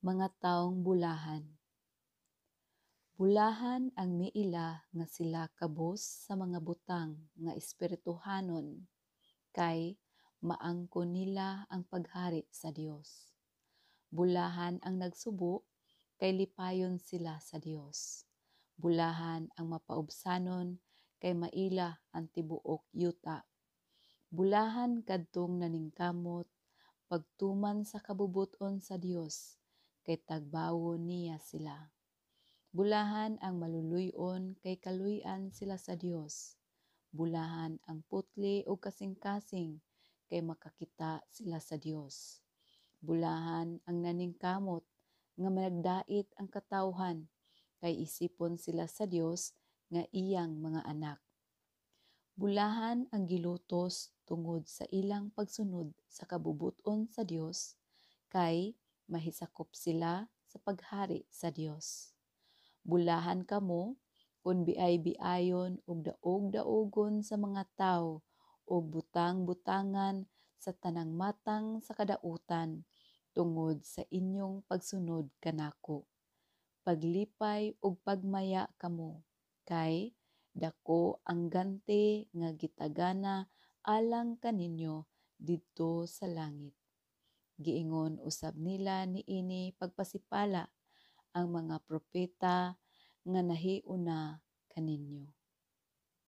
Mga tawong bulahan. Bulahan ang miila nga sila kabos sa mga butang nga espirituhanon, kay maangkon nila ang paghari sa Dios. Bulahan ang nagsubo, kay lipayon sila sa Dios. Bulahan ang mapaubsanon, kay maila ang tibuok yuta. Bulahan kadtong naningkamot pagtuman sa kabubut-on sa Dios, kay tagbawon niya sila. Bulahan ang maluluy-on, kay kaluy-an sila sa Dios. Bulahan ang putli ug kasing-kasing, kay makakita sila sa Dios. Bulahan ang naningkamot nga managdait ang katawhan, kay isipon sila sa Dios nga iyang mga anak. Bulahan ang gilutos tungod sa ilang pagsunod sa kabubut-on sa Dios, kay mahisakop sila sa paghari sa Dios. Bulahan kamo kun biay-biayon ug daog-daogon sa mga tawo ug butang-butangan sa tanang matang sa kadautan tungod sa inyong pagsunod kanako. Paglipay ug pagmaya kamo, kay dako ang ganti nga gitagana alang kaninyo didto sa langit. Giingon usab nila niini pagpasipala ang mga propeta nga nahiuna kaninyo.